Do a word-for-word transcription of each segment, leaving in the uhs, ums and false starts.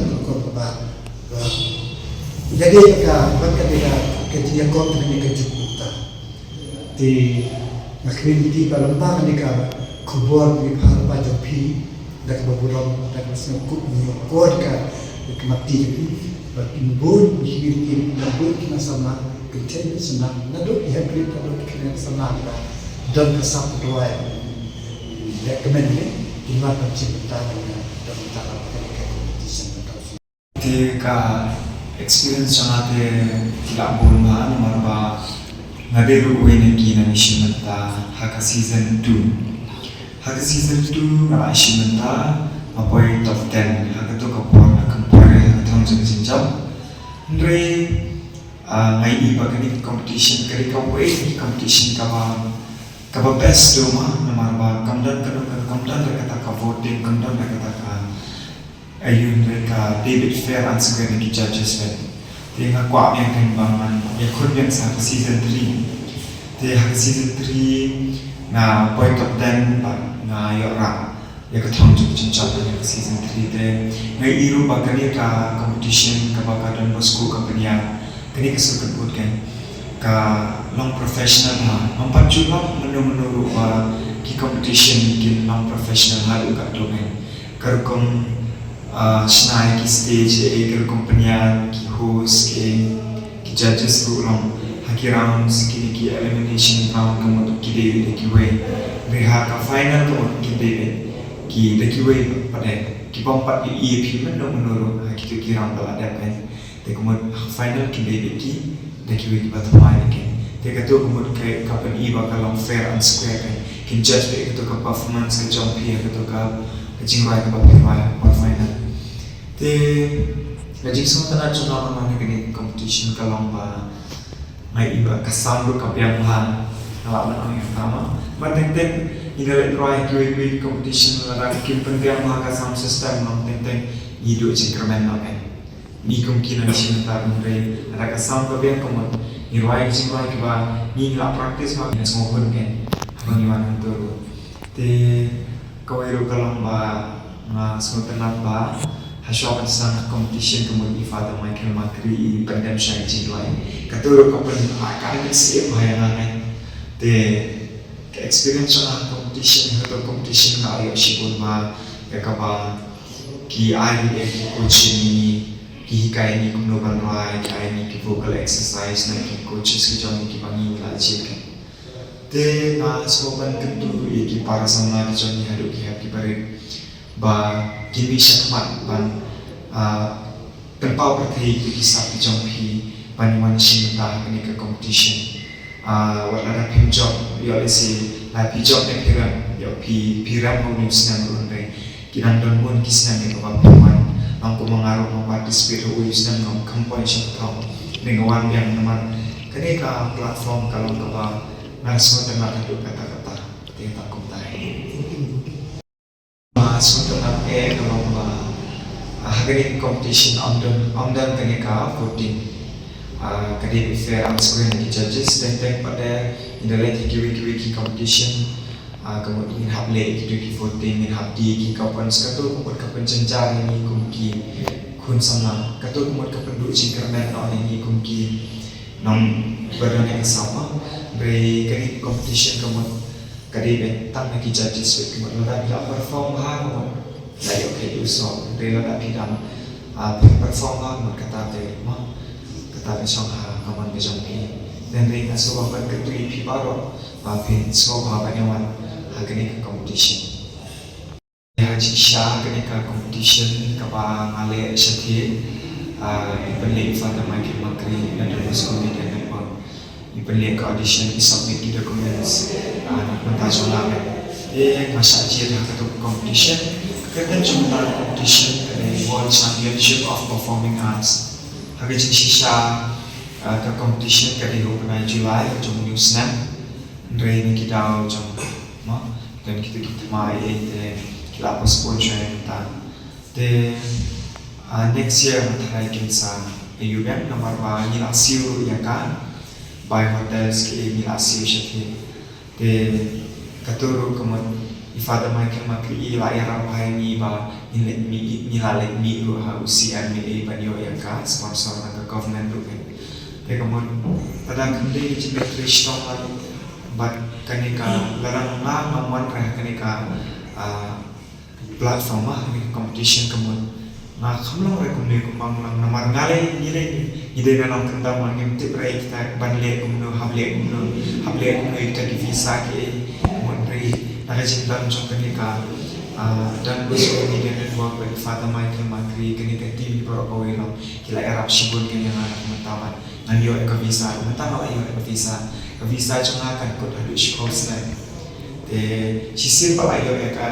kata ka kong kaba, ba ïadei bad ka, bad ka, ka, ka jingïakop kane ka juk mynta. Te nga khmih lynti ba lyngba kane ka khubor ba ngi phah lyngba jong phi, da kaba burom, da kaba sngewkup, ngi ïakor ka, ka mati jong phi. Ba kin bun, ngi khmih lynti ba bun ki nongsamla, kin thep ïa ka samla, naduh ki heprit, naduh ki nongsamla, ba don ka sap ka duwai, recommend ne, kin wan ban shim bynta, ban, ban bynta, ban bynta, ban bynta, Te ka experience jong nga te ki la bun bha namar ba nga dei ruh uwei na ki nongïashim bynta ha ka season two. Ha ka season two nga la shim bynta, nga poi top ten ha kato ka por, nga kynpoi ha ka thong jong ka jingjop. Hynrei Ah, nga ïohi ba kane ka competition ka dei kawei ka competition kaba, kaba best ruh ma, namar ba kam don, kam don, kam don ruh kata ka voting, kam don ruh kata ka, ah, ïa kane ka dei beit fair and square na ki judges beit. Te nga kwah biang kan ba ngan ïakhun biang sa ha ka season three. Te ha ka season three nga poi top ten bad nga ïoh rah ïa ka thong jong ka jingïaseng ha ka season three. Te nga ïohi ruh ba kane ka competition kaba ka Don Bosco ka pynïaid, kane ka sngewthuh kan, ka long professional ha. Ngam pat ju lap mynno mynno ruh ba ki competition kin long professional haduh katto kan. Ka rukom, ah, shna ïa ki stage, eh, ka rukom pynïaid, ki host, ki, ki judges ruh long ha ki rounds, kine ki elimination round ka mut ki dei da kiwei. Hynrei ha ka final ka mut ki dei beit ki da kiwei pat, eh, ki bym pat ïohi ïa phi mynno mynno ruh ha kito ki round ba la dep kan. Te ka mut ha final ki dei beit ki da kiwei kiba thymmai kan. Te kato ka mut ka, ka pyni ba ka long fair and square kan. Kin judge beit kato ka performance ka jong phi ha kato ka, ka jingrwai kaba phi rwai ha final. Te ka jingsngewtynnat jong nga man ha kane ka competition ka long ba nga ïohi ba ka sound ruh ka biang bha. Nga lah ban ong ïa kata ma. Bad teng teng ïa nga leit rwai ha kiwei kiwei ki competition lada kim pynbiang bha ka sound system, long teng teng ngi duh jingkyrmen noh kan. Ngi kum ki nongïashim bynta ruh, hynrei lada ka sound ka biang ka mut ngi rwai ki jingrwai kiba ngi lah practice bha, ngi sngewhun kan haba ngi wan hangto ruh. Te kawei ruh ka long ba nga sngewtynnat ba hashwa ban sdang ka competition ka mut i Father Michael Makri i pyndem sha ka jingduwai. Kato ruh ka pyn, ah, ka ai mynsiem bha ïa nga kan. Te ka experience jong nga ha competition, ha kato ka competition nga ïoh shibun bha ïa kaba ki ai ïa ki coach ïa ngi, ki hikai ïa ngi kumno ban rwai, ki ai ïa ngi ki vocal exercise na ki coaches ki jong ngi kiba ngi la jied kan. Te nga sngewbha ban kyntu ruh ïa ki para samla ki jong ngi haduh ki hep ki barit ba kin mih shakhmat ban, ah, pynpaw pyrthei ïa ki sap ki jong phi ban wan shim bynta ha kane ka competition. Ah, wat lada phim jop, ïoh lehse la phi jop ne phi rem, ïoh phi, phi rem ha une u snem ruh hynrei ki dang don bun ki snem ïa kaba phi wan. Long kum ma nga ruh nga participate ha uwei u snem ngam kham poi sha ka thong. Hynrei nga wan biang namar kane ka platform ka long kaba nga sngewtynnat haduh katta katta. Te tang kumta hi. Nga sngewtynnat eh ka long ba, ah, ha kane ka competition ym don, ym don kane ka voting. Ah, ka dei fair and square na ki judges, teng teng pat de ngi da leit ha kiwei kiwei ki competition. Ah, ka mut ngin hap leh ïa kito ki voting, ngin hap die ïa ki coupons, kato ka mut ka pynjynjar ïa ngi kum ki khun samla, kato ka mut ka pynduh jingkyrmen noh ïa ngi kum ki nong kiba don ïa ka samla. Hynrei kane ka competition ka mut ka dei beit tang na ki judges beit, ka mut lada phi la perform bha ka mut la ïoh kheit ïa u soh, hynrei lada phi dang, ah, phi perform bha ka mut kata te mo, kata te shong ha ka mon ka jong phi. Hynrei nga sngewbha ban kyntu ïa phi baroh ba phin sngewbha ban ïa wan ha kane ka competition. Ha jingshisha kane ka competition kaba nga leh shathie, ah, i pynleh i Father Michael Makri na Don Bosco Media Network. I pynleh ka audition, i submit ki documents, ah, na ka bynta jong nga. Te nga shah jied ha kato ka competition. Ka kyrteng jong kata ka competition ka dei World Championship of Performing Arts. Ha ka jingshisha, ah, ka competition ka dei ha u bnai July jong une u snem. Hynrei na ki daw jong, mo, don kito ki thymmai ei te ki la postpone shuwa ïa mynta. Te, ah, next year nga tharai kin sa ïoh biang namar ba ngi la siew ruh ïa ka bai hotels ki, ngi la siew shathie. Te kato ruh ka mut i Father Michael Makri i la ïarap ha ngi ba ngi leit mih, ngi la leit mih ruh ha u C M A ban ïoh ïa ka sponsor na ka government ruh kan. Te ka mut lada kam dei ka jingmyntoi shitom la bad kane ka, lada nga ngam wan ruh ha kane ka, ah, platform, ha kane ka competition ka mut nga kham long ruh kumne kumba nga long namar nga leh, ngi leh, ngi dei na nongkyndong, ngim tip ruh kita ban leh kumno, hap leh kumno, hap leh kumno ïa kita ki visa ki, ka mut ruh na ka jingdon jong kane ka, Ah, don bad sha Media Network bad Father Michael Makri, kane ka team baroh kawei long ki la ïarap shibun kane ïa nga na ka mynta ban ngan ïoh ïa ka visa. Mynta nga la ïoh ïa ka visa. Ka visa jong nga kan kut haduh shiphew snem. Te shisien ba la ïoh ïa ka,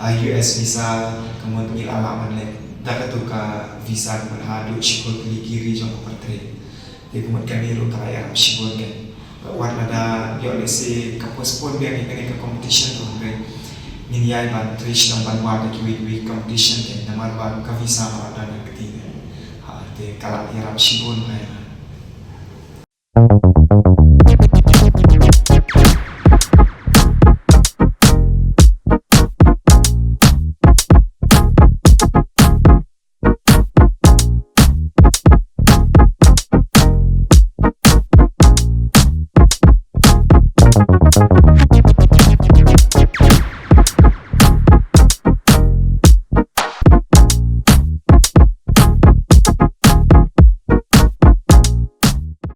ah, U S visa, ka mut ngi la lah ban leit da katu ka visa ka mut haduh shiphew tylli ki ri jong ka pyrthei. Te ka mut kane ruh ka la ïarap shibun kan. Wat lada ïoh lehse ka postpone biang ïa kane ka competition ruh, hynrei ngin ïai ban trei shnong ban wad da kiwei kiwei ki competition kan, namar ba ka visa ka la don ha ka kti kan. Ha, te ka la ïarap shibun bha ïa nga.